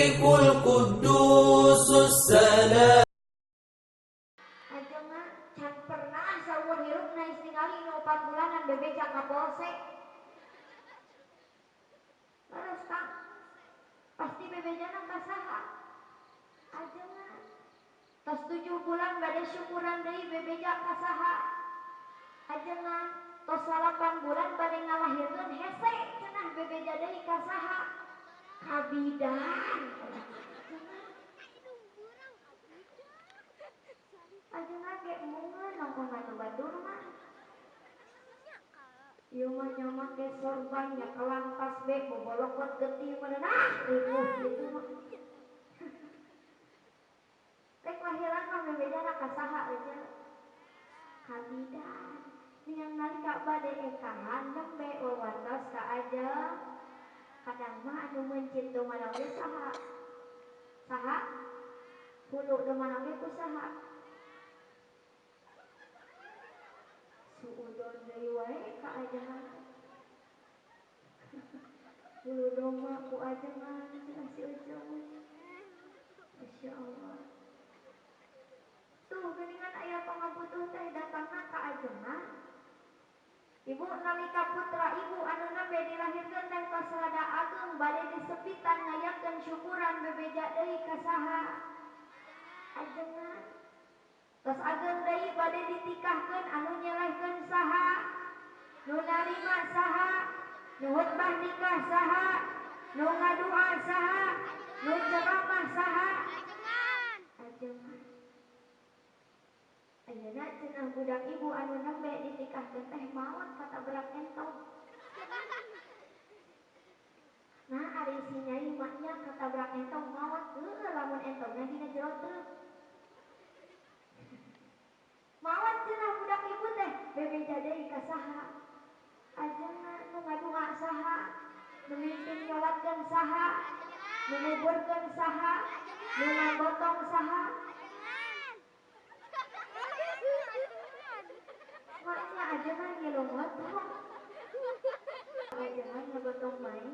Al-Malikul Quddusus Salam. Ajengan can pernah saumur hirup na tingali nu 4 bulanan bebeja ka polsek. Terus Kang, pasti bebejana ka saha? Ajengan. Tos 7 bulan bade syukuran deui bebeja ka saha? Ajengan. Tos 8 bulan bade ngalahirkeun hese cenah bebeja deui ka saha? Ka bidan. Ajengan ge embungeun nongkong atuh batur mah. Ieu mah nya make sorban nya kelang tasbih bobolokot getih meunah ribuh kitu mah. Rek lahiran mah bebejana ka saha euy? Ka bidan. Ningang nalika bade ekahan nembe wawartos ka aja. Kadang mah anu meuncit domana oge saha? Saha? Hulu domana oge ku saha? Suudon deui wae ka ajengan. Hulu doma ku ajengan cenah si Ujung. Masya Allah. Tuh geuningan aya pangabutuh teh datangna ka ajengan. Ibu nalika putra ibu anu nembe dilahirkeun teh tos rada ageung bade disepitan ngayakeun syukuran bebeja deui ka saha? Ajengan. Tos ageung deui bade ditikahkeun anu nyelehkeun saha? Nu narima saha? Nu khutbah nikah saha? Nu ngadua saha? Nu ceramah saha? Ajengan. Ayeuna cenah budak ibu anu nembe ditikahkeun teh maot katabrak entog. Nah ari si nyai mah nya katabrak entog maot heueuh lamun entogna dina jero truk. Maot cenah budak ibu teh bebeja deui ka saha? Ajengan. Nu ngadua saha? Nu mimpin nyolatkeun saha? Nu nguburkeun saha? Nu ngagotong saha? Maknya ajengan ngilu ngotong. Ajengan ngagotong mai.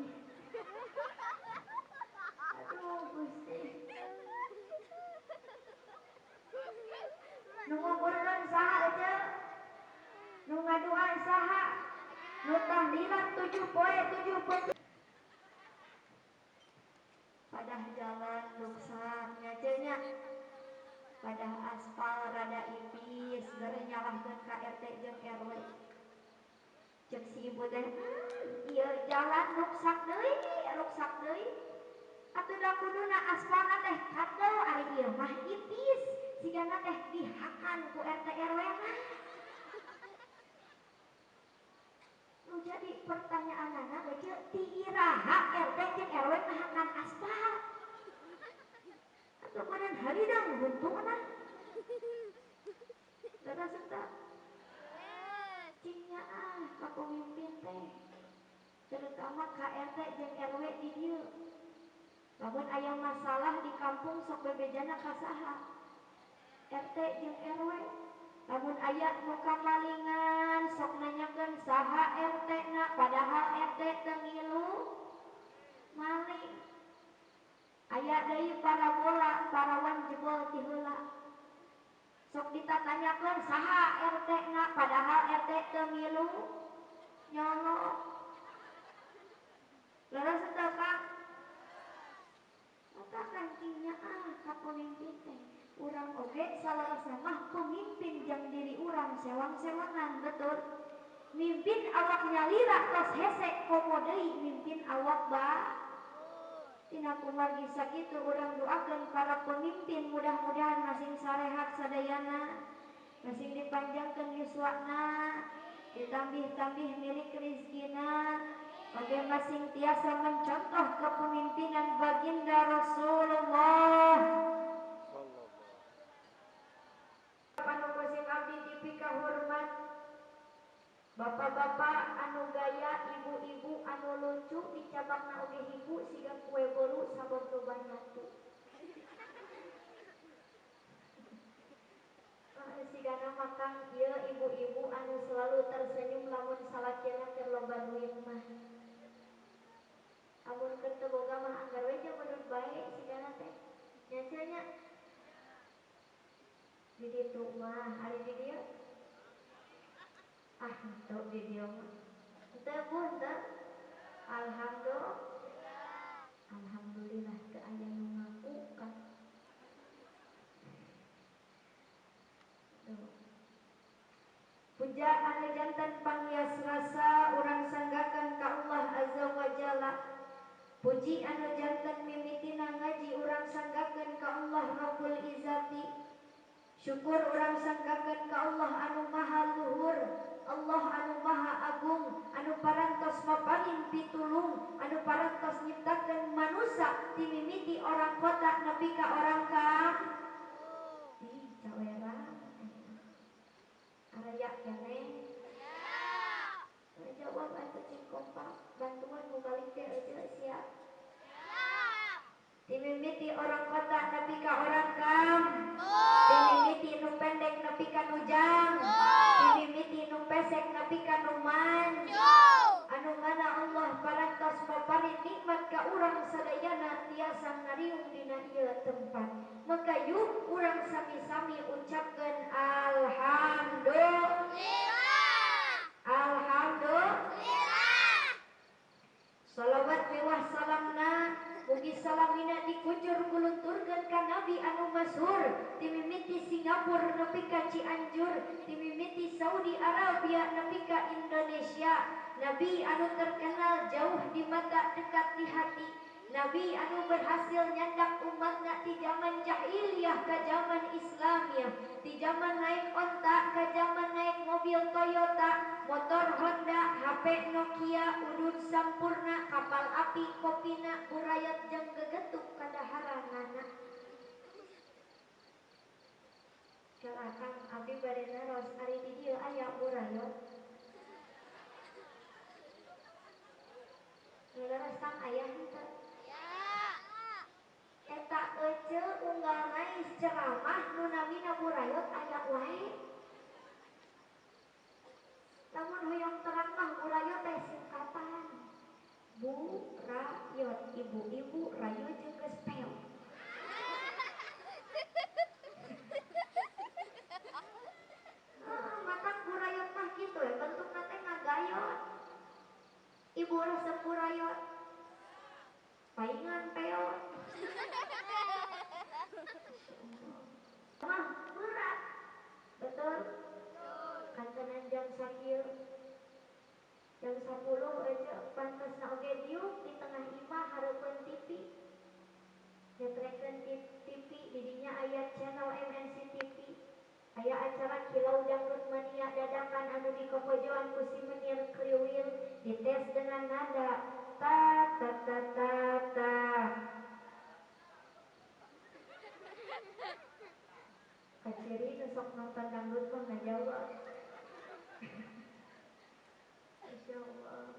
Aduh Gusti. Nu nguburkeun saha aja? Nu ngadua saha? Nu tahlilan 7 poe 7 poe. Padah jalan ruksak nya ceu nya. Padah aspal rada ipis geura nyalahkeun ka RT jeung RW. Ceuk si ibu teh, ieu jalan ruksak deui, Atuh da kuduna aspalna teh kadel ari ieu mah ipis, sigana teh dihakan ku RT RW mah. Nu jadi pertanyaanana ge ti iraha RT jeung RW ngahakan aspal? Atuh meureun haridang huntuna. Leres teu? Cing nyaah ka pemimpin teh, terutama ka RT jeung RW di dieu. Lamun aya masalah di kampung sok bebejana ka saha? RT jeung RW. Lamun aya nu kamalingan sok nanyakeun saha RT na, padahal RT teu ngilu maling. Aya deui parabola parawan jebol ti heula. Sok ditatanyakeun saha RT na, padahal RT teu ngilu nyolok. Leres teu Kang? Katakan cing nyaah ka pemimpin teh. Urang oge salarasna mah pemimpin jang diri urang sewang-sewangan, betul. Mimpin awak nyalira tos hese komo deui mimpin awak ba. Tina kumargi sakitu urang doakeun para pemimpin mudah-mudahan masing sarehat sadayana, masing dipanjangkeun yuswana, ditambih-tambih milik rizkina, oge masing tiasa mencontoh kepemimpinan baginda Rasulullah. Anu kusim abdi dipikahormat, bapak-bapak anu gaya, ibu-ibu anu lucu, dicabakna oge hibu siga kue bolu sabab loba nyatu. Sigana makang ieu ibu-ibu anu selalu tersenyum lamun salakina keur loba duit mah. Amun keur teu boga mah anggar we jeung menurut bae sigana Di ditu mah ari di dieu. Ah, henteu di dieu mah. Henteu Bu, henteu. Alhamdulillah. Alhamdulillah teu aya nu ngaku kan. Tuh. Puja anu janten panghias rasa urang sanggakeun ka Allah Azza wa Jalla. Puji anu janten mimitina ngaji urang sanggakeun ka Allah Rabbul Izzati. Syukur urang sanggakeun ka Allah anu maha luhur, Allah anu maha agung, anu parantos maparin pitulung, anu parantos nyiptakeun manusa ti mimiti orang kota nepi ka orang kam. Ih, cawerang. Araya keneh. Jawab atuh cing kompak, bantuan mubalik teh eueuh siap. Ti mimiti orang kota nepi ka orang kam. Ti mimiti nu pendek nepi ka nu jang. Ti mimiti nu pesek nepi ka nu manjung. Anu mana Allah parantos maparin nikmat ka urang sadayana tiasa ngariung dina ieu tempat. Maka yuk urang sami-sami ucapkeun alhamdulillah. Alhamdulillah. Salawat mewah salamna mugi salamina dikujur kulunturkeun ka Nabi anu masyhur ti mimiti Singapura nepi ka Cianjur, ti mimiti Saudi Arabia nepi ka Indonesia. Nabi anu terkenal jauh di mata dekat di hati. Nabi anu berhasil nyandak umatna ti zaman jahiliyah ka zaman Islamiyah, ti zaman naik onta ka zaman naik mobil Toyota, motor Honda, HP Nokia, udud sampurna, kapal api kopina, burayot jeung gegetuk kadaharanana. Kalakan abdi bade naros ari di dieu aya burayot. Nu leres tang aya henteu? Eta ece unggal nais ceramah nu namina burayot aya wae. Lamun hoyong terang mah burayot teh singkatan. Burayot, ibu-ibu rayu jeung geus peok. Matak burayot mah kitu we bentukna teh ngagayot. Ibu resep burayot. Paingan peot. Mah berat. Betul? Kantenan jam sakieu. Jam 10 aja pantasna oge diuk di tengah imah hareupeun TV. Nyetrekeun TV di dinya aya channel MNC TV. Aya acara Kilau Dangdut Mania dadakan anu dikokojoan ku si Menir Kriwil dites dengan nada ta ta ta ta ta. Kaciri nu sok nonton dangdut mah ngajawab. Masya Allah.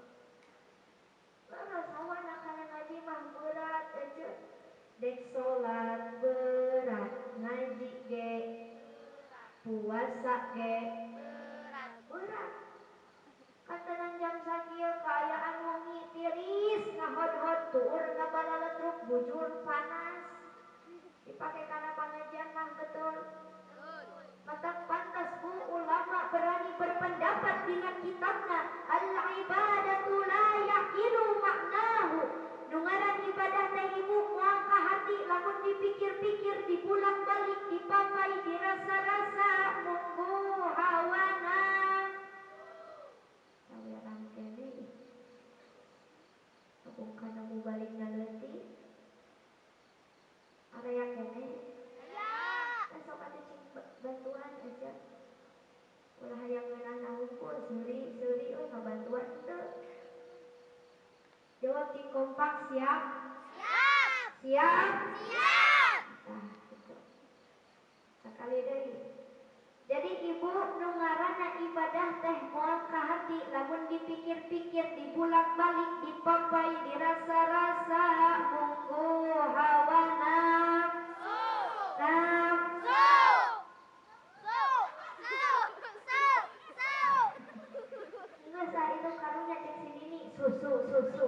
Leres hawana kana ngaji mah berat aja. Dek salat berat, ngaji ge puasa ge berat. Berat. Kantenan jam sakieu kaayaan wengi tiris ngahod-hod tuur ngabalaletruk bujur panas. Dipake kana pangajian mah betul. Mata pantas bu ulama berani berpendapat dina kitabna al-ibadatu la yaqilu maknahu. Nu ngaran ibadah teh ibu moal ka hati lamun dipikir-pikir, dibulak-balik, dipapai, dirasa-rasa munggu hawana. Sawerang kene ih. Abung kana mubalik leutik. Araya kene. Sok atuh cing bantuan aja. Ulah hayang ngeunah hungkul seuri-seuri euy ngabantuan teu. Jawab cing kompak siap? Siap. Siap? Siap. Tah gitu. Sakali deui. Jadi ibu nu ngaranna ibadah teh moal ka hati lamun dipikir-pikir, dibulak-balik, dipapai, dirasa-rasa munggu hawana. Nafsu. Geus ah itu karunya cek si Nini susu susu.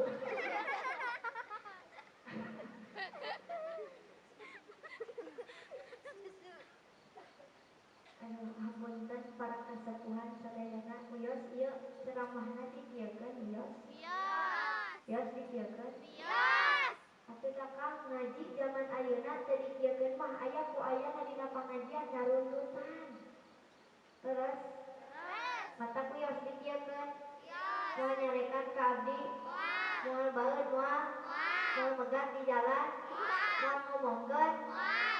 kasepuhan sadayana wios ieu ceramahna dikieukeun wios. Wios dikieukeun. Wios. Atuh da Kang ngaji zaman ayeuna teu dikieukeun mah aya ku ayana dina pangajian naruntutan. Terus mata wios dikieukeun. Moal nyarekan ka abdi. Moal baeud moal. Moal megat di jalan. Moal ngomongkeun.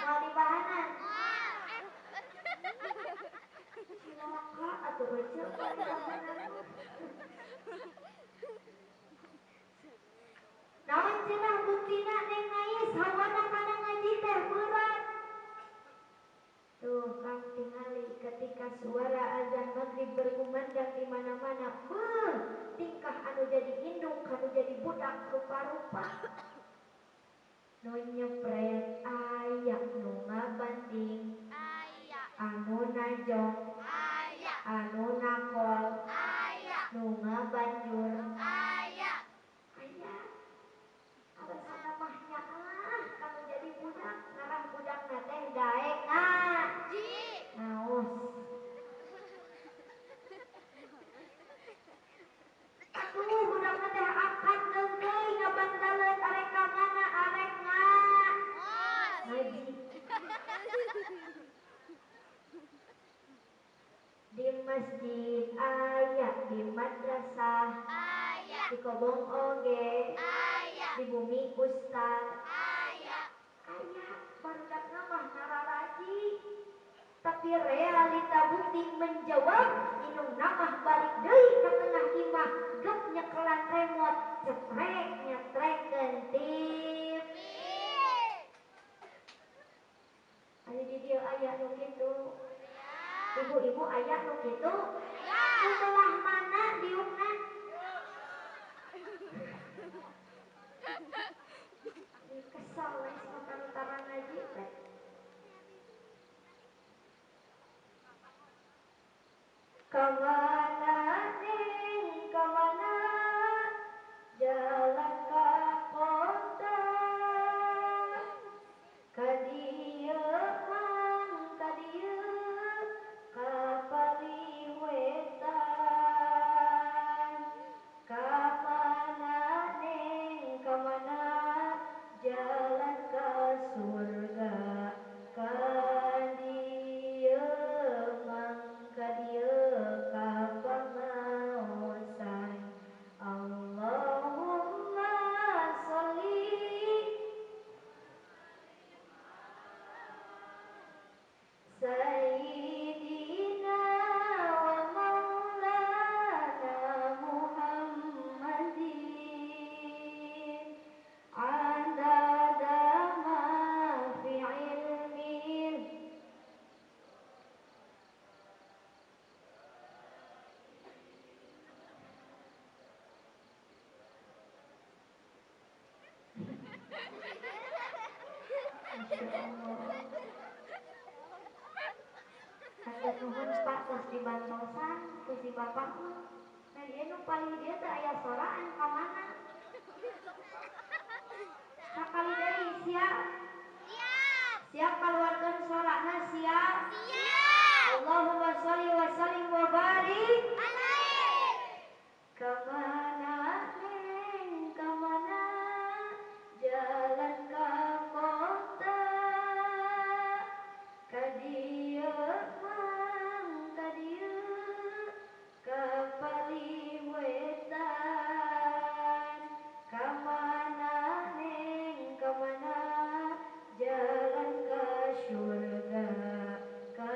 Moal dibahanan. Cilaka atuh ece moal dibahanan. Naon cenah buktina Neng Nais hawana kana ngaji teh berat. Tuh Kang tingali ketika suara azan maghrib berkumandang di mana-mana, beuh, tingkah anu jadi indung anu jadi budak rupa-rupa. Nu nyepret aya, nu ngabanting Aya. anu najong Aya. anu nakol Aya. nu ngabanjur Aya. aya. Alasanna mah nyaah kanu jadi budak ngarah budakna teh daek Ji. ngaos. Atuh budakna teh akad deui ngabantaleun arek ka mana arek Ngos. ngaji. Di masjid aya, di madrasah, Aya. di kobong oge, Aya. di bumi ustad Aya. aya. Barudakna mah nararaji, tapi realita bukti menjawab indungna mah balik deui ka tengah imah gep nyekelan remote cetrek nyetrekeun tip. Ari di dieu aya nu kitu, ibu-ibu aya nu kitu, nu belah mana diukna? Kesel we sama kanu tara ngaji teh. Kamana Neng kamana jalan ka kota, ka dieu mang ka dieu ka paliwetan. Kamana Neng kamana jalan ka surga, ka dieu mang ka dieu ka pangaosan. Allahumma sholli Sayyidina wa maulana Muhammadin adada ma fi ilmin. Masya Allah. Hatur nuhun Pak tos dibantosan ku si bapak mah. Nah dia nu paling dia teh aya soraan ka mana? Sakali deui siap. Siap. Siap kaluarkeun sorana siap. Siap. Allahumma sholli wa sallim wa barik. Alaihi. Kamana Neng kamana jalan ka kota, ka dieu mang ka dieu ka paliwetan. Kamana Neng kamana jalan ka surga, ka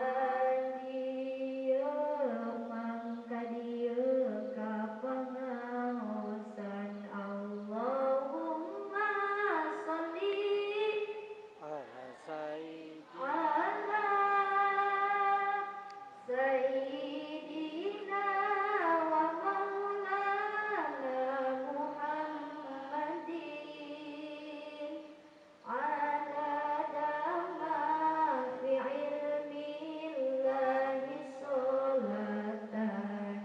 dieu mang ka dieu ka pangaosan. Allahumma sholli Ala sayyidina ala sayyidina wa maulana Muhammadin adada ma fi ilmillahi sholatan.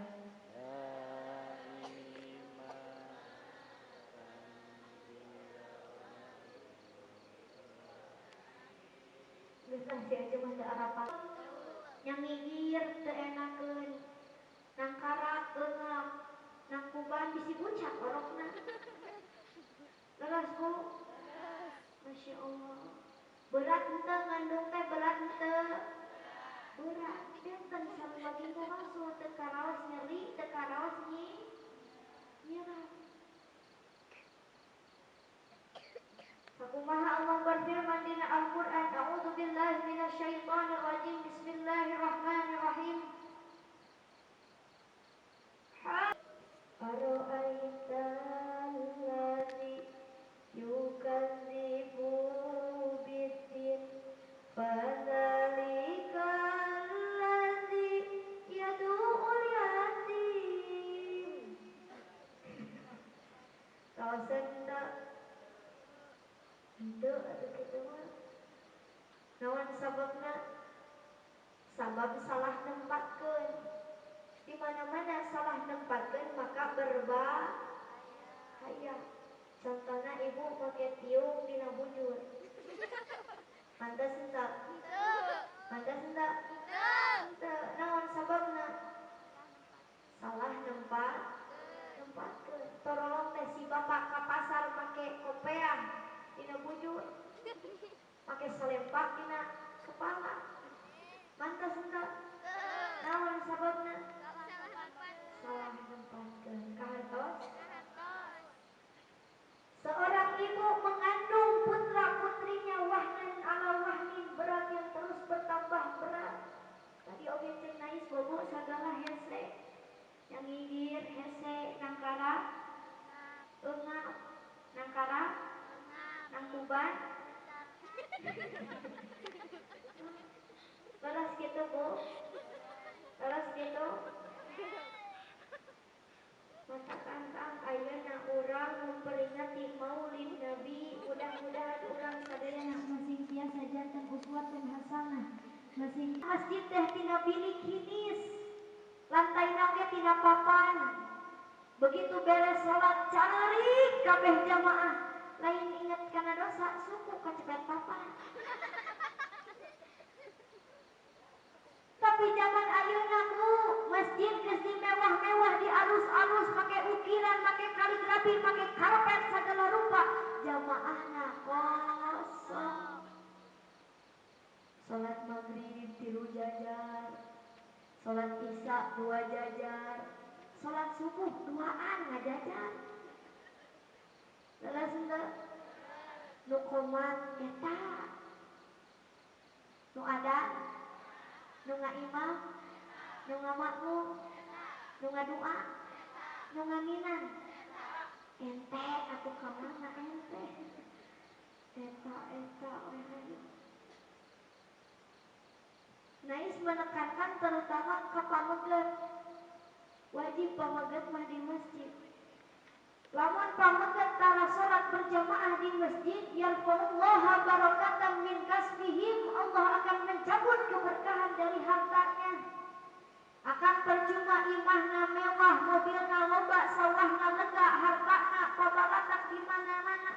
Geus lah si Ece mah teu arapal. Yang ngigir teu enakeun, nangkarak eungap, nangkuban bisi bucak orokna. Leres Bu? Masya Allah. Berat henteu ngandung teh, berat henteu? Berat. Benten sarua minggu wangsul teu karaos nyeri, teu karaos nyerah. Sakumaha Allah berfirman dina Al-Qur'an, a'udzu billahi minasyaitonir rajim, bismillahirrahmanirrahim. Ara'aita allazi yukadzibu biddin fadzalikal ladzi yad'ul yatim. Kawasan teu henteu atuh kitu mah. Naon sababna? Sabab salah nempatkeun. Di mana-mana salah nempatkeun maka berbahaya. Contohna ibu make tiung dina bujur. Pantes henteu? Pantes henteu? Henteu. Naon sababna? Salah nempatkeun. Torolong teh si bapak ka pasar make kopeah dina bujur, make selempak dina kepala. Pantes henteu? Naon sababna? Salah nempatkeun. Kahartos? Seorang ibu mengandung putra putrinya wahnan ala wahnin, berat yang terus bertambah berat. Tadi oge ceuk nais bobo sagala hese, yang ngigir hese, nangkara eungap, nangkara nangkuban. Leres gitu Bu? Leres gitu? Mata kangkang ayeuna urang memperingati Maulid Nabi, mudah-mudahan urang sadayana masing tiasa janten uswatun hasanah. Masing masjid teh tina bilik hinis, lantaina ge tina papan. Begitu beres salat cari kabeh jamaah, lain inget kana dosa suku kacepet papan. Tapi zaman ayeuna Bu, masjid geus mewah-mewah, dialus-alus, make ukiran, make kaligrafi, make karpet segala rupa, jamaahna kosong. Salat maghrib 3 jajar, salat isya 2 jajar, salat subuh 2an ngajajar. Leres henteu? Nu qomat eta, nu adan, nu ngaimam, nu ngamakmum, nu ngadua, nu ngaminan. Ente atuh ka mana ente? Eta eta we hayu. Nais menekankan terutama ka pameget. Wajib pameget mah di masjid. Lamun pameget tara salat berjamaah di masjid, yarfa'ullaha barakatan min kasbihim, Allah akan mencabut keberkahan dari hartanya. Akan percuma imahna mewah, mobilna loba, sawahna lega, hartana pabalatak di mana-mana.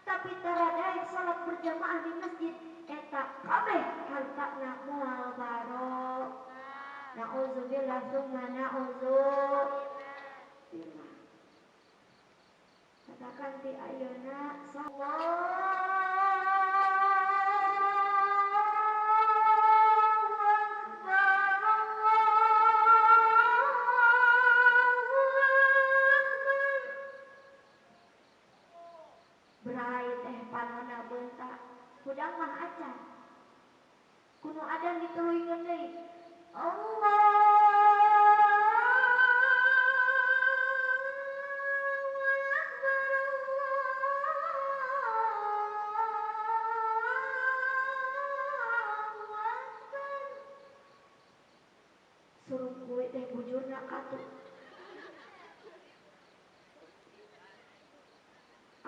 Tapi tara daek salat berjamaah di masjid, eta kabeh hartana moal barokah. Na'udzubillah tsumma na'udzubillah. Katakan ti ayeuna Berai teh panona beunta, hudang mah acan. Kuno adan dituluykeun deui. Allah suruh kue teh bujurna katuh.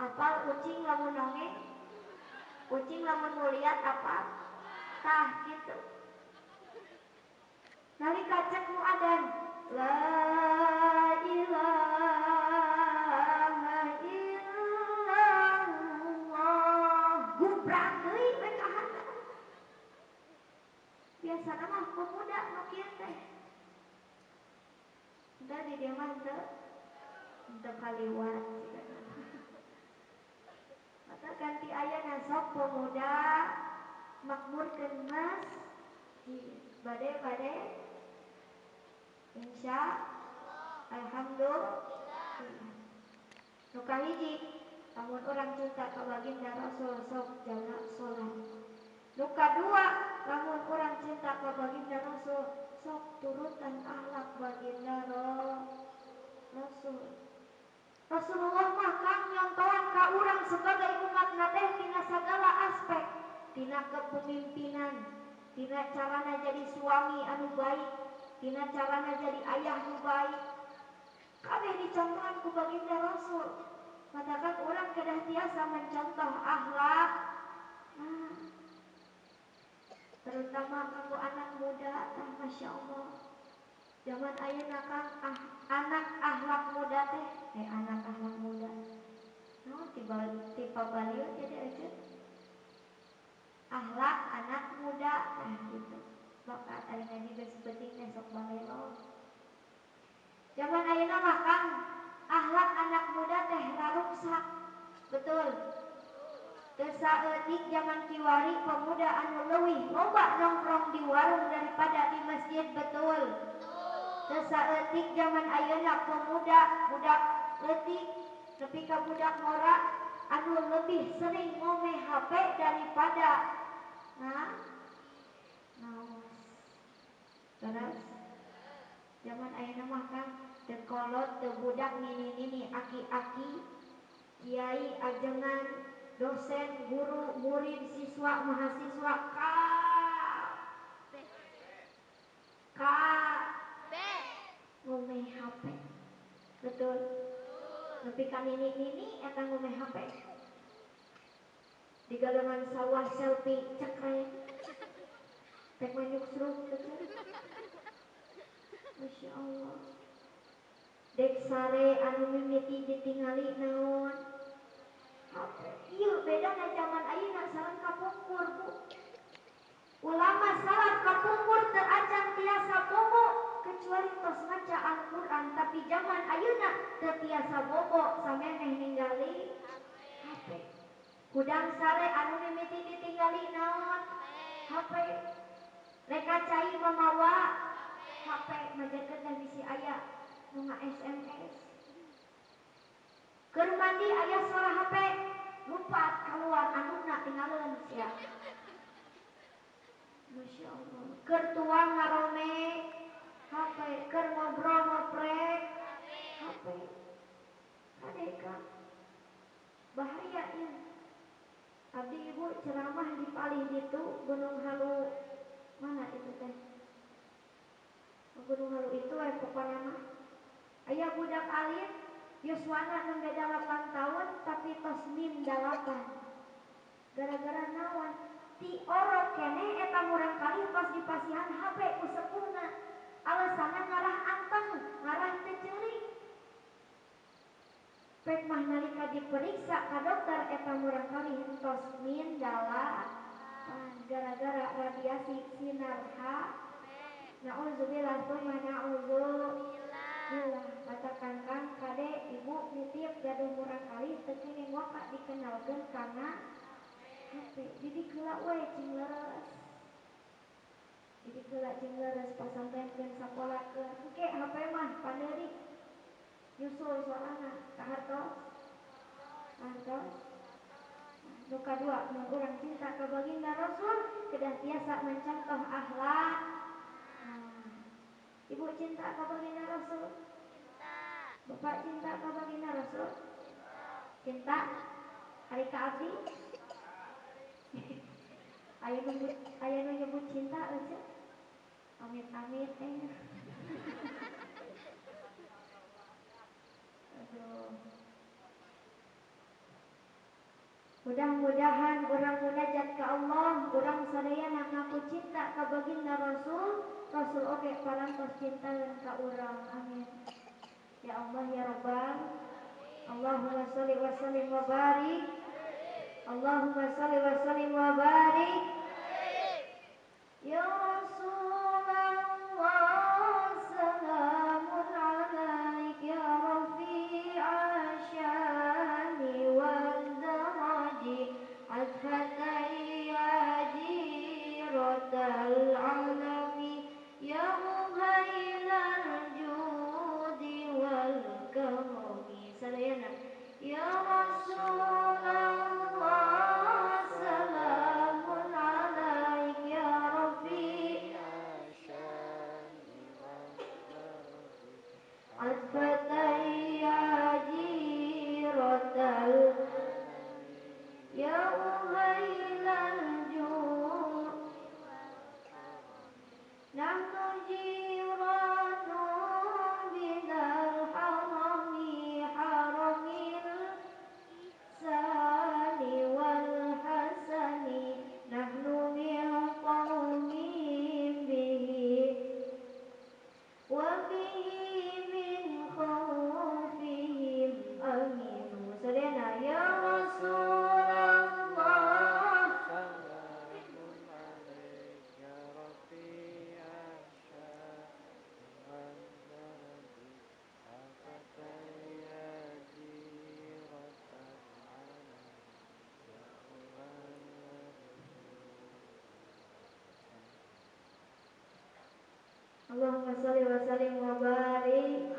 Apal ucing lamun nongeng, ucing lamun muliat apal, tah gitu. Nalika cek nu adan, la ilaha illallah, gubrak deui we ka handap. Biasana mah pemuda nu kieu teh. Entah di dieu mah teu kaliwat sigana. Mata ganti aya sok pemuda makmurkeun masjid. Bade-bade insya alhamdulillah. Nu kahiji lamun urang cinta ka baginda Rasul sok jaga salat. Nu kadua lamun urang cinta ka baginda Rasul sok turutan akhlak baginda Rasul. Rasulullah mah kang nyontohan ka urang sebagai umatna teh tina sagala aspek, tina kepemimpinan, tina carana jadi suami anu baik, tina carana jadi ayah nu baik. Kabeh dicontohan ku baginda Rasul. Matakan urang kedah tiasa mencontoh akhlak. Nah, terutama kanggo anak muda tah Masya Allah. Zaman ayeuna kang anak akhlak muda teh, anak akhlak muda. Naon tiba balieu jadi aja. Akhlak anak muda tah gitu. Bakat ayeuna geus penting teh sok balelo. Zaman ayeuna mah kang akhlak anak muda teh raruksak. Betul. Teu saeutik zaman kiwari pemuda anu leuwih loba nongkrong di warung daripada di masjid, betul. Teu saeutik zaman ayeuna pemuda budak leutik nepi ka budak ngora anu lebih sering ngome HP daripada naos. Terus zaman ayeuna mah kang teu kolot teu budak nini-nini aki-aki kiai ajengan dosen guru murid siswa mahasiswa k ngome HP, betul. Nepi ka nini-nini eta ngome HP di galengan sawah selfie cekrek tek manyuksruk betul. Masya Allah. Dek sare anu mimiti ditingali naon HP. Ieu bedana zaman ayeuna sareng kapungkur bu. Ulama salaf kapungkur teu acan tiasa bobo kecuali tos maca Al-Qur'an, tapi zaman ayeuna teu tiasa bobo samemeh ningali HP. Hudang sare anu mimiti ditingali naon HP. Reka cai mamawa HP majarkeun teh bisi aya nu nga-SMS. Keur mandi aya suara HP, lupat keluar anuna tinggalin sia. Masya Allah. Keur tuang ngarome HP, keur ngobrol ngoprek HP. Kade ka bahaya ieu. Abdi ibu ceramah di palih ditu Gunung Halu, mana itu teh? Gunung Halu itu pokoknya mah. Aya budak alit yuswana nembe 8 tahun tapi tos min 8. Gara-gara naon? Ti orok keneh eta murang kali pas dipasihan HP ku sepuhna. Alasanna ngarah anteng, ngarah teu ceurik. Pek mah nalika diperiksa ka dokter eta murang kali tos min 8 gara-gara radiasi sinar H. Na'udzubillah tsumma na'udzubillah. Katakan kang kade ibu nitip gaduh murang kali teu kenging waka dikenalkeun kana HP. Didik heula we cing leres. Didik heula cing leres pasantrenkeun sakolakeun. Engke HP mah paneurik nyusul sorangan ka hartos. Hartos. Nu kadua mun urang cinta ka baginda Rasul kedah tiasa mencontoh akhlak. Nah, ibu cinta ka baginda Rasul? Cinta. Bapak cinta ka baginda Rasul? Cinta. Ari ka abdi? Aya nu nyebut cinta euy. Amit-amit eh. Aduh. Mudah-mudahan urang munajat ka Allah, urang sadayana ngaku cinta ka baginda Rasul, Rasul oge parantos cintaeun ka urang. Amin. Ya Allah ya Rabbal. Allahumma sholli wa sallim wa barik. Allahumma sholli wa sallim wa barik. Ya Rasul. Atfatay ya jiratal alami ya muhailal judi wal karami. Sadayana ya Rasulullah salamun alaik ya Rabbi Atfatay ya jiratal ya uhailal jud nahnu jiranu bidal harami haramil sani wal hasani nahnu min qawmin bihi wa bihi min khawfihim aminu. Sadayana ya Rasulullah Salamun alaik ya Rabbi wal darbi Afatay ya jiratal alam ya Allahumma sholli wa sallim wa barik.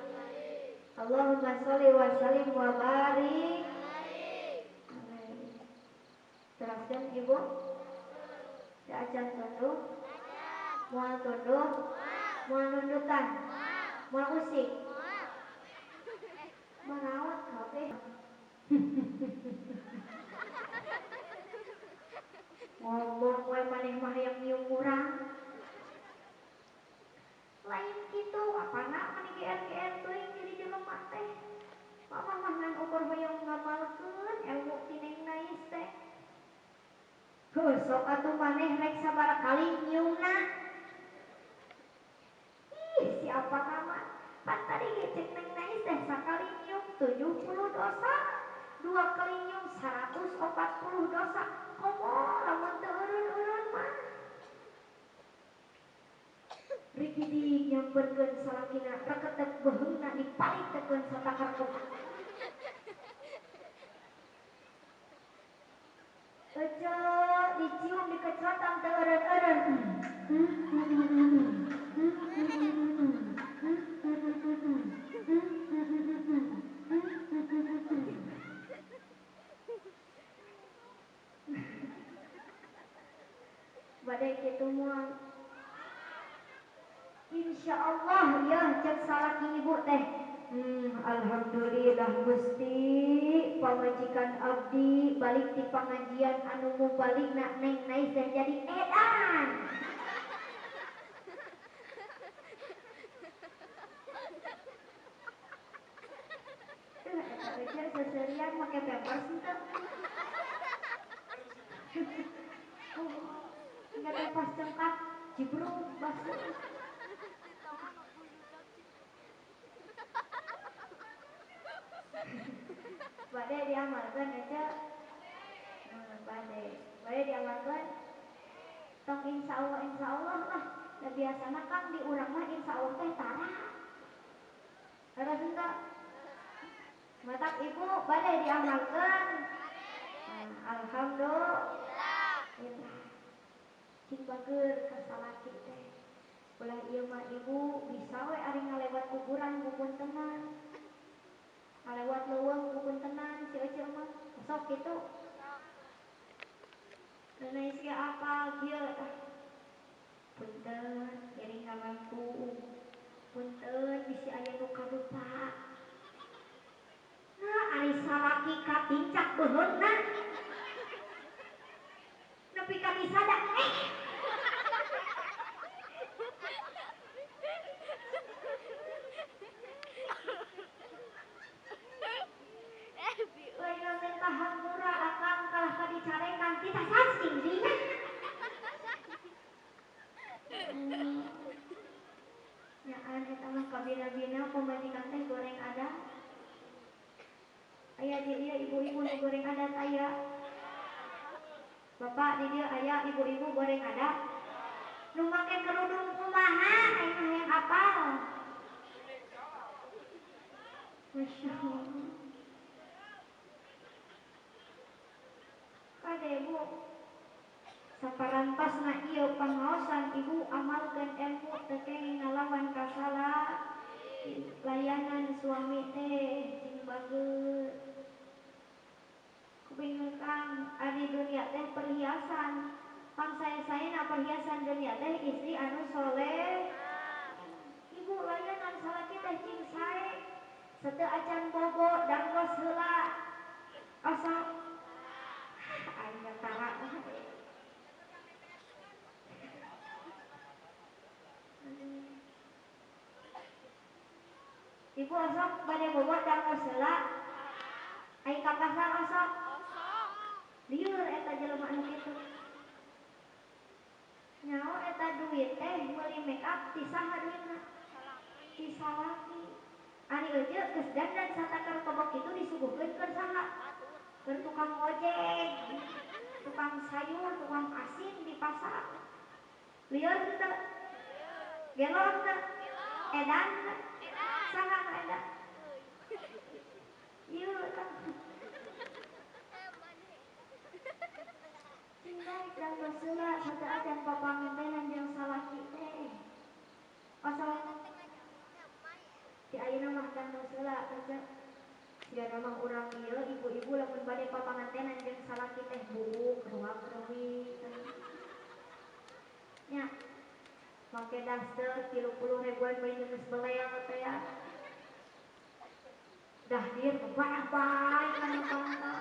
Allahumma sholli wa sallim wa barik. Teruskan ibu. Acan tunduh, moal tunduh, moal nundutan, moal usik, merawat kabeh. Ngomong we maneh mah hayang nyium urang. Lain kitu apana mani GR-GR teuing jadi jelema teh. Mama mah ngan ukur hoyong ngamalkeun ilmu ti Neng Nais teh. Heuh sok atuh maneh rek sabaraha kali nyiumna. Ih siapa nama? Pan tadi ge cek Neng Nais teh sakali nyium 70 dosa, dua kali nyium 140 dosa. Komo lamun teu eureun-eureun mah. Rikidi nyamperkeun salakina reketek beheungna dipalitekeun satakar kupat. Ece dicium dikecelatan teu eureun-eureun. Bade kitu moal. Insya Allah ya cek salaki ibu teh. Alhamdulillah Gusti pamajikan abdi balik di pengajian anu mubalik nak Neng Nais teh jadi edan. Eta seserian make pampers henteu. Enggak teh pas cengkak jibrung basuh. Bade diamalkan aja. Bade diamalkan. Tong insya Allah lah. Nah, biasana kan di urang mah insya Allah teh tara. Ada henteu? Matak ibu bade diamalkan. Nah, alhamdulillah. Cing bager ka salaki teh. Ulah ieu mah ibu bisa we ari ngalewat kuburan bupuntenan. Ngalewat leuweung bupuntenan si Ece mah. Sok kitu. Nais ge apal kieu tah. Punten ngiring ngalangkung. Punten bisi aya nu kalupa. Nah, ari salaki katincak beuheungna. Nepi ka disadak eh. Lain minta hampura akang kalah ka dicarekan kita sasing sih. Nyaan eta mah kabina-bina pamajikan teh goreng adat. Aya di dieu ibu-ibu nu goreng adat aya. Bapak di dieu aya ibu-ibu goreng adat. Nu make kerudung kumaha aing mah hayang apal. Masya Allah. Kade bu, layanan suami teh cing bagus. Kupingkeun Kang, ari dunia teh perhiasan. Pang saya-sayana perhiasan dunia teh istri anu soleh. Ibu layanan salaki teh cing sae. Sateu acan bobo dangos heula. Osok. Aing tara. Ibu osok bade bobo dangos heula. Aing ka pasar osok. Lieur eta jelema anu kitu. Nyaho eta duit teh meuli make up ti saha duitna? Ti salaki. Ari euceuk geus dandan satakar kobok kitu disuguhkeun keur saha? Keur tukang ojek, tukang sayur, tukang asin di pasar. Lieur henteu? Gelo henteu? Edan henteu? Saha nu edan? Ieu tah. Cing baik dan baseulah sateu acan papangantenan jeung salaki teh. Osok di ayeuna mah dan baseulah teh. Sigana mah urang ieu ibu-ibu lamun bade papangantenan jeung salaki teh buuk ruak-ruwi. Nya make daster 30 ribuan bae geus belel teh ya. Dahdir bae kana pangta.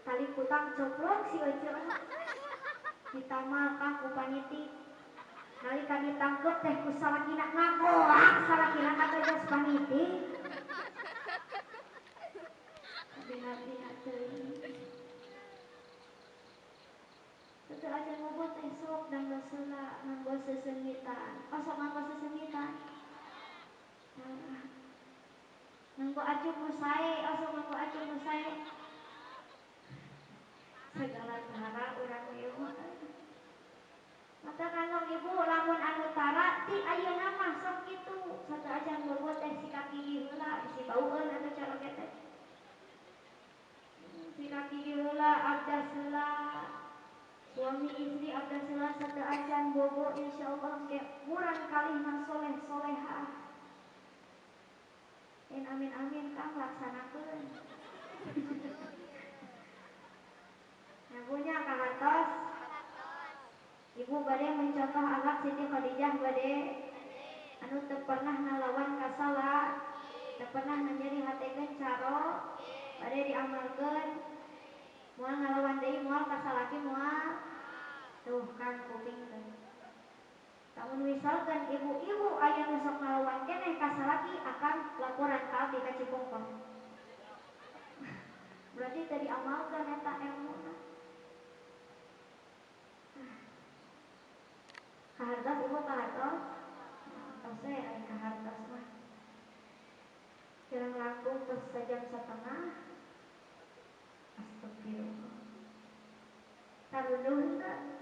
Tali kutang coplok si Ece ditamal kang ku paniti. Nalika ditangkep teh ku salakina ngagoak salakina kategas paniti. Bina-bina teuing. Sateu acan ngobot teh sok dangdut heula nganggo sesengitan. Osok nganggo sesengitan. Nganggo acuk nu sae, osok nganggo acuk nu sae. Segala cara urang ieu mah. Mata kanggo ibu lamun anu tara ti ayeuna mah sok kitu. Sateu acan bobo teh sikat gigi heula bisi baueun atuh caroge teh. Sikat gigi heula abdas heula. Suami istri abdas heula sateu acan bobo insyaallah ge murang kalihna soleh solehah. En amin amin Kang laksanakeun. Nyabunya kahartos. Ibu bade mencontoh akhlak Siti Khadijah bade anu teu pernah ngalawan kasalah, teu pernah nyeri hatekeun caro, bade diamalkeun. Moal ngalawan deui moal kasalaki moal. Tuh kan kupingkeun. Lamun misalkan ibu-ibu aya nu sok ngalawan keneh kasalaki akan laporan ka abdi ka Cipongkor. Berarti teu diamalkeun eta elmuna. Kahartos ibu kahartos? Tos we ari kahartos mah. Kirang langkung tos sajam setengah. Astagfirullah. Tarunduh henteu?